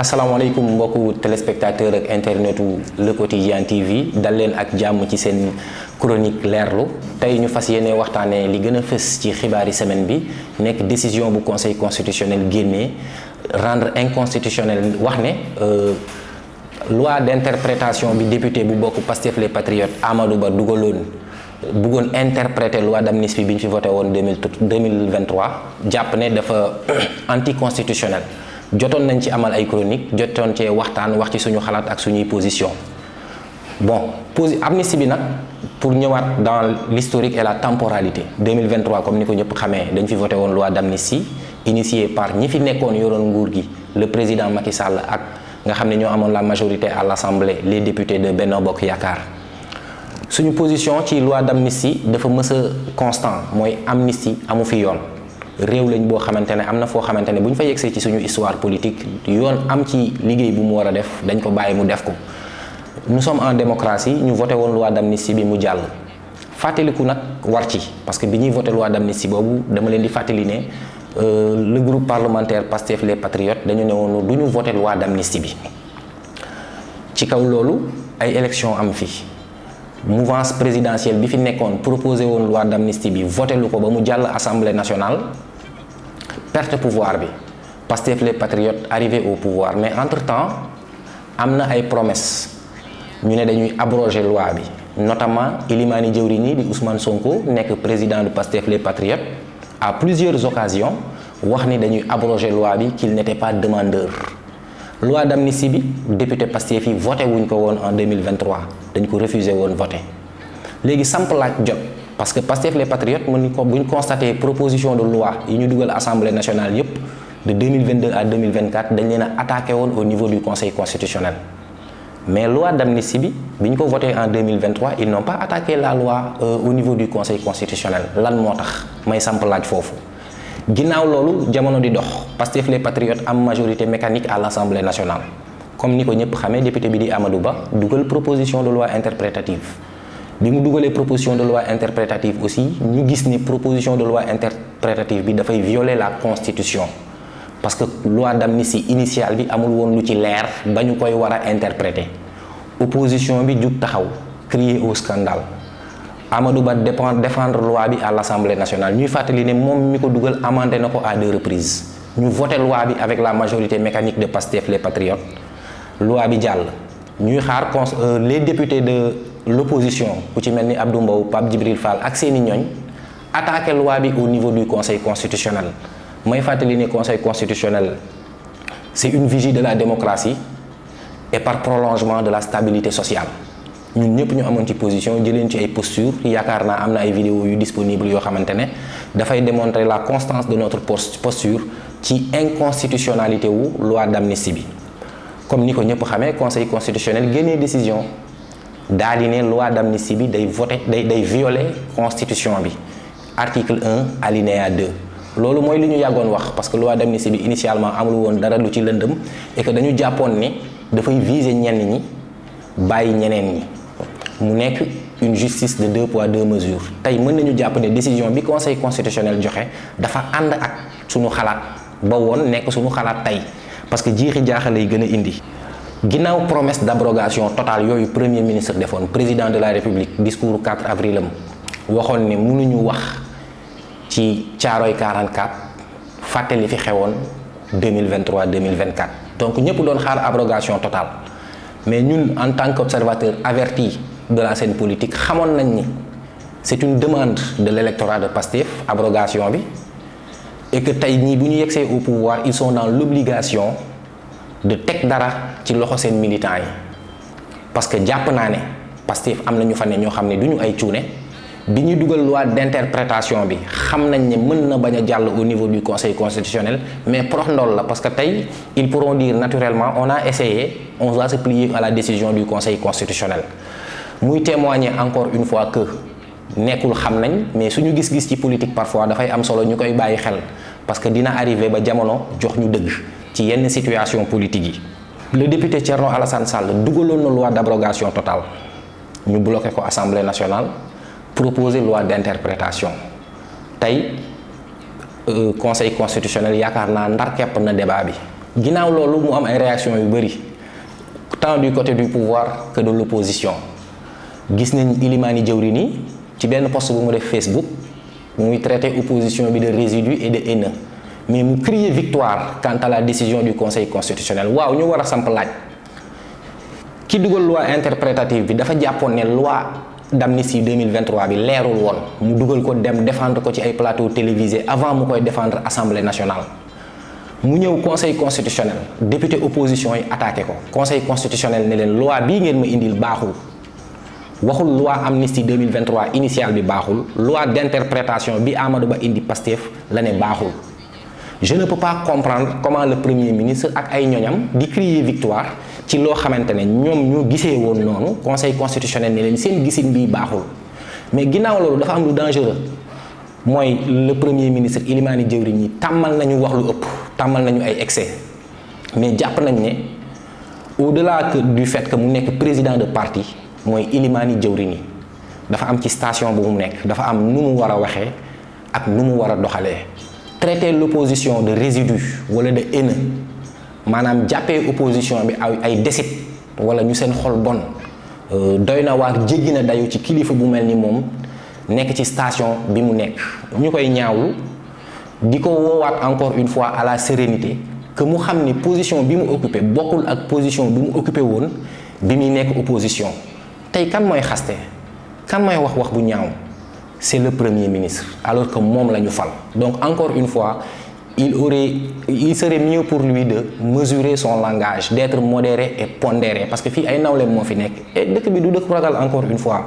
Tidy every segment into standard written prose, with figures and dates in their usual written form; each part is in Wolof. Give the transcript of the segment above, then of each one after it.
asalaamaaleykum mbokku téléspectateur ak internetu Le Quotidien TV dal leen ak jàmm ci seen chronique leerlu tey ñu fas yéene waxtaanee li gën a fës ci xibaari semaine bi nekk décision bu conseil constitutionnel génnee rendre inconstitutionnel wax ne loi d'interprétation bi député bu bokk Pastef les Patriotes Amadou Ba dugaloon bëggoon interpréter loi d'amnistie bi ñu fi voté woon 2023 jàpp ne dafa anticonstitutionnel. jotoon nañ ci amal ay chronique jotoon cee waxtaan wax ci suñu xalaat ak suñuy position bon amnistie bi nag pour ñëwaat dans l'historique et la temporalité 2023 comme ni ko ñëpp xamee dañ fi voté woon loi d'amnistie initiée par ñi fi nekkoon yoroon nguur gi le président Macky Sall ak nga xam ne ñoo amoon la majorité à l'Assemblée les députés de Benno Bokk Yaakaar suñu position ci loi d'amnistie dafa mës a constant mooy amnistie amu fi yoon réew lañ boo xamante ne am na foo xamante ne bu ñu fa yegsee ci suñu histoire politique yoon am ci liggéey bu mu war a def dañ ko bàyyi mu def ko nous sommes en démocratie ñu voté woon loi d'amnistie bi mu jàll fàttaliku nag war ci parce que bi ñuy voté loi d'amnistie boobu dama leen di fàttali ne le groupe parlementaire Pastef les Patriotes dañu ne woon du ñu voté loi d'amnistie bi ci kaw loolu ay élection am fi mouvance présidentielle bi fi nekkoon proposé woon loi d'amnistie bi voté lu ko ba mu jàll assemblée nationale perte pouvoir bi Pastef les Patriotes arrivé au pouvoir mais entre-temps am na ay promesses ñu ne dañuy abroger loi bi notamment Ilimani Jawriñi di Ousmane Sonko nekk président de Pastef les Patriotes à plusieurs occasions wax ni dañuy abroger loi bi qu'il n'était pas demandeur loi d'amnistie bi député Pastef yi voté wuñ ko woon en 2023 dañ ko refusé woon voté léegi samp laaj jot parce que Pastef les Patriotes mën ni ko buñ constaté proposition de loi yi ñu dugal assemblée nationale yépp de 2022 à 2024 dañ leen a attaqué woon au niveau du conseil constitutionnel mais loi d'amnistie bi ñu ko voté en 2023 ils n'ont pas attaqué la loi au niveau du conseil constitutionnel lan moo tax may samp laaj foofu ginnaaw loolu jamono di dox Pastef les Patriotes am majorité mécanique à l'Assemblée nationale comme ni ko ñëpp xamee député bi di Amadou Ba dugal proposition de loi interprétative bi mu dugalee proposition de loi interprétative aussi ñu gis ni proposition de loi interprétative bi dafay violer la constitution parce que loi d'amnistie initiale bi amul woon lu ci leer ba ñu koy war a interpréter opposition bi jug taxaw crier au scandale Amadou Ba défendre loi bi à l'Assemblée nationale ñuy fàttali ne moom mi ko dugal amendé na ko à 2 reprises ñu voté loi bi avec la majorité mécanique de Pastef les Patriotes loi bi jàll ñuy xaar les députés de l'opposition ku ci mel ni Abdou Mbow Pape Djibril Fall ak seeni ñooñ attaqué loi bi au niveau du conseil constitutionnel may fàttali ne conseil constitutionnel c'est une vigie de la démocratie et par prolongement de la stabilité sociale ñun ñëpp ñu amoon ci position jëleen ci ay posture yaakaar naa am na ay vidéos yu disponible yoo xamante ne dafay démontrer la constance de notre posture ci inconstitutionnalité wu loi d'amnistie bi comme ni ko ñëpp xamee conseil constitutionnel génnee décision daa di ne loi d'amnistie bi day violer constitution bi article 1 alinéa 2 loolu mooy li ñu yàggoon wax parce que loi d'amnistie bi initialement amul woon dara lu ci lëndëm et que dañu jàppoon ni dafay viser ñenn ñi bàyyi ñeneen ñi mu nekk une justice de 2 poids 2 mesures tey mën nañu jàpp ne décision bi conseil constitutionnel joxe dafa ànd ak suñu xalaat ba woon nekk suñu xalaat tey parce que jiixi jaaxa lay gën a indi ginnaaw promesse d'abrogation totale yooyu premier ministre defoon président de la république discours 4 avril am waxoon ne mënuñu wax ci Caaroy 44 fàttali fi xewoon 2023 2024 donc ñëpp doon xaar abrogation totale mais ñun en tant qu'observateur averti de la scène politique xamoon nañ ni c'est une demande de l'électorat de Pastef abrogation bi et que tey ñii bu ñu yegsee au pouvoir ils sont dans l'obligation de teg dara ci loxo seen militants yi parce que jàpp naa ne Pastef am na ñu fa ne ñoo xam ne du ñu ay cuune bi ñuy dugal loi d'interprétation bi xam nañ ne mën na bañ a jàll au niveau du conseil constitutionnel mais prox ndool la parce que tey ils pourront dire naturellement on a essayé on va se plier à la décision du conseil constitutionnel muy témoigner encore une fois que nekkul xam nañ mais suñu gis-gis ci politique parfois dafay am solo ñu koy bàyyi xel parce que dina arriver ba jamono jox ñu dëgg ci yenn situation politique yi le député Thierno Alassane Sall dugaloon na loi d'abrogation totale ñu bloqué ko assemblée nationale proposer loi d'interprétation tey conseil constitutionnel yaakaar naa ndar kepp na débat bi ginnaaw loolu mu am ay réactions yu bëri tant du côté du pouvoir que de l'opposition gis nañ Ilimani Diawrini ci benn post bu mu def Facebook muy traité opposition bi de résidus et de haineux mais mu crier victoire quant à la décision du Conseil constitutionnel. waaw ñu war a samp laaj ki dugal loi interprétative bi dafa jàppoon ne loi d'amnistie 2023 bi leerul woon mu dugal ko dem défendre ko ci ay plateau télévisé avant mu koy défendre Assemblée nationale. mu ñëw Conseil constitutionnel député opposition yi attaqué ko Conseil constitutionnel ne leen loi bii ngeen ma indil baaxul waxul loi amnistie 2023 initiale bi baaxul loi d'interprétation bi Amadou Ba indi Pastef la ne baaxul. Je ne peux pas comprendre comment le Premier ministre ak ay ñoñam di crier victoire ci loo xamante ne ñoom ñoo gisee woon noonu Conseil constitutionnel ne leen seen gisin bii baaxul mais ginnaaw loolu dafa am lu dangereux mooy le Premier ministre Ilimani Diawrini tàmmal nañu wax lu ëpp tàmmal nañu ay excès mais jàpp nañ ne au-delà du fait que mu nekk président de parti mooy Ilimani Diawrini dafa am ci station bu mu nekk dafa am nu mu war a waxee ak nu mu war a doxalee. Traiter l'opposition de résidus wala de haineux maanaam jàppee opposition bi ay desit wala ñu seen xol bon doy na waar jéggi na dayu ci kilifa bu mel ni moom nekk ci station bi mu nekk. ñu koy ñaawlu di ko woowaat encore une fois à la sérénité que mu xam ni position bi mu occupé bokkul ak position bi mu occupé woon bi muy nekk opposition. tey kan mooy xaste kan mooy wax bu ñaaw. C'est le Premier ministre alors que moom la ñu fal donc encore une fois il serait mieux pour lui de mesurer son langage d'être modéré et pondéré parce que fii ay nawleem moo fi nekk et dëkk bi du dëkk ragal encore une fois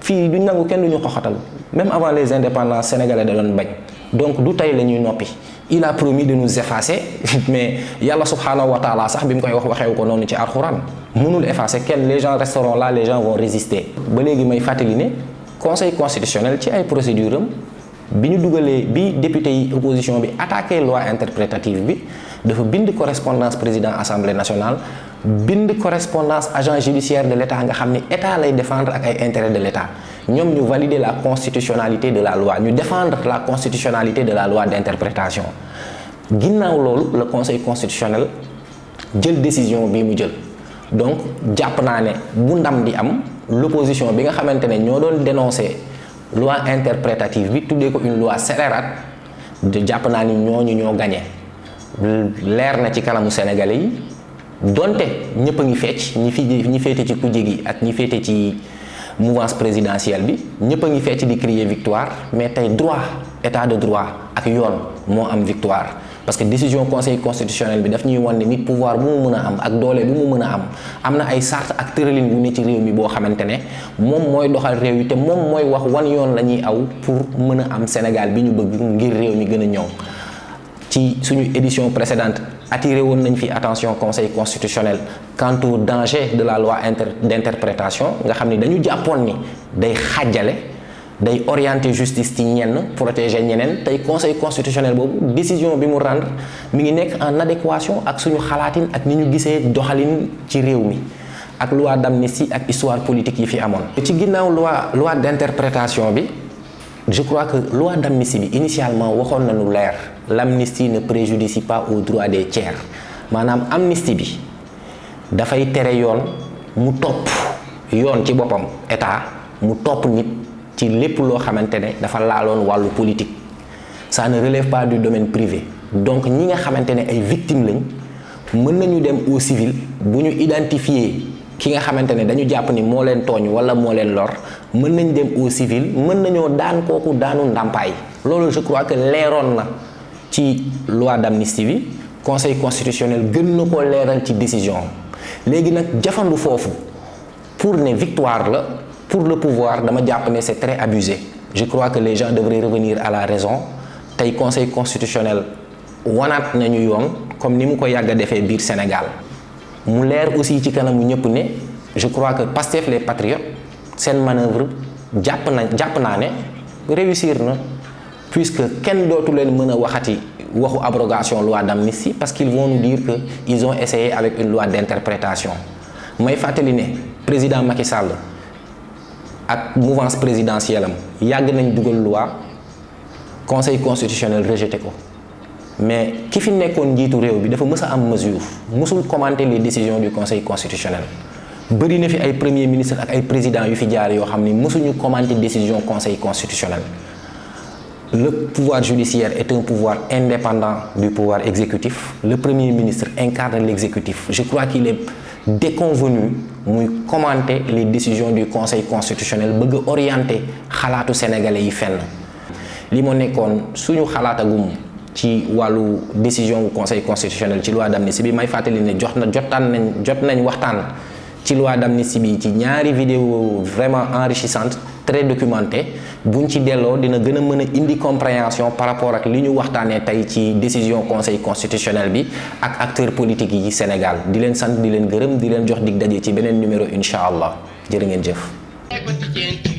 fii duñ nangu kenn duñu xoxatal même avant les indépendances sénégalais da doon bañ donc du tey la ñuy noppi il a promis de nous effacer mais yàlla subhanahu wa taala sax bi mu koy waxewu ko noonu ci alxuraan mënul effacer kenn les gens resteront là les gens vont résister ba léegi may fàttali ne Conseil constitutionnel ci ay procédure am bi ñu dugalee bi député yi opposition bi attaqué loi interprétative bi dafa bind correspondance président assemblée nationale bind correspondance agent judiciaire de l'état nga xam ni état lay défendre ak ay intérêts de l'état ñoom ñu valider la constitutionnalité de la loi ñu défendre la constitutionnalité de la loi d'interprétation ginnaaw loolu le conseil constitutionnel jël décision bi mu jël donc jàpp naa ne bu ndam di am l'opposition bi nga xamante ne ñoo doon dénoncer loi interprétative bi tuddee ko une loi scélérate de jàpp naa ni ñooñu ñoo gagné leer na ci kanamu sénégalais yi donte ñëpp a ngi fecc ñi féete ci kujje gi ak ñi féete ci mouvance présidentielle bi ñëpp a ngi fecc di crier victoire mais tey droit état de droit ak yoon moo am victoire parce que décision conseil constitutionnel bi daf ñuy wan ne nit pouvoir bu mu mën a am ak doole bu mu mën a am na ay charte ak tëralin yu ne ci réew mi boo xamante ne moom mooy doxal réew yi te moom mooy wax wan yoon la ñuy aw pour mën a am Sénégal bi ñu bëgg ngir réew mi gën a ñëw ci suñu édition précédente attiré woon nañ fi attention conseil constitutionnel quant au danger de la loi d'interprétation nga xam ni dañu jàppoon ni day xàjjale day orienter justice ci ñenn protéger ñeneen tey conseil constitutionnel boobu décision bi mu rendre mi ngi nekk en adéquation ak suñu xalaatin ak ni ñu gisee doxalin ci réew mi ak loi d'amnistie ak histoire politique yi fi amoon. ci ginnaaw loi d'interprétation bi je crois que loi d'amnistie bi initialement waxoon nañu leer l'amnistie ne préjudicie pas aux droits des tiers maanaam amnistie bi dafay tere yoon mu topp yoon ci boppam état mu topp nit. ci lépp loo xamante ne dafa laaloon wàllu politique ça ne relève pas du domaine privé donc ñi nga xamante ne ay victimes lañ mën nañu dem au civil bu ñu identifier ki nga xamante ne dañu jàpp ni moo leen tooñ wala moo leen lor mën nañ dem au civil mën nañoo daan kooku daanu ndàmpaay loolu je crois que leeroon na ci loi d'amnistie bi conseil constitutionnel gën na ko leeral ci décision léegi nag jafandu foofu pour ne victoire la pour le pouvoir dama jàpp ne c'est très abusé je crois que les gens devraient revenir à la raison tey conseil constitutionnel wanaat nañu yoon comme ni mu ko yàgg a defee biir Sénégal mu leer aussi ci kanamu ñëpp ne je crois que Pastef les patriotes seen manœuvre jàpp naa ne réussir na puisque kenn dootu leen mën a waxati waxu abrogation loi d'amnistie parce qu'ils vont nous dire que ils ont essayé avec une loi d'interprétation may fàttali ne président Macky Sall ak mouvance présidentielle am yàgg nañ dugal loi conseil constitutionnel rejeté ko mais ki fi nekkoon njiitu réew bi dafa mës a am mesure mësul commenter les décisions du conseil constitutionnel bëri na fi ay premier ministre ak ay président yu fi jaar yoo xam ni mësuñu commenter décision conseil constitutionnel. Le pouvoir judiciaire est un pouvoir indépendant du pouvoir exécutif. Le premier ministre incarne l'exécutif. Je crois qu'il est déconvenu muy commenter les décisions du conseil constitutionnel bëgg orienter xalaatu sénégalais yi fenn li moo nekkoon suñu xalaatagum ci wàllu décision du conseil constitutionnel ci loi d'amnistie bi may fàttali ne jot nañ waxtaan ci loi d'amnistie bi ci ñaari vidéo vraiment enrichissante très documentée buñ ci delloo dina gën a mën a indi compréhension par rapport ak li ñu waxtaanee tey ci décision conseil constitutionnel bi ak acteurs politiques yi Sénégal di leen sant di leen gërëm di leen jox dig daje ci beneen numéro incha allah jërë ngeen jëf.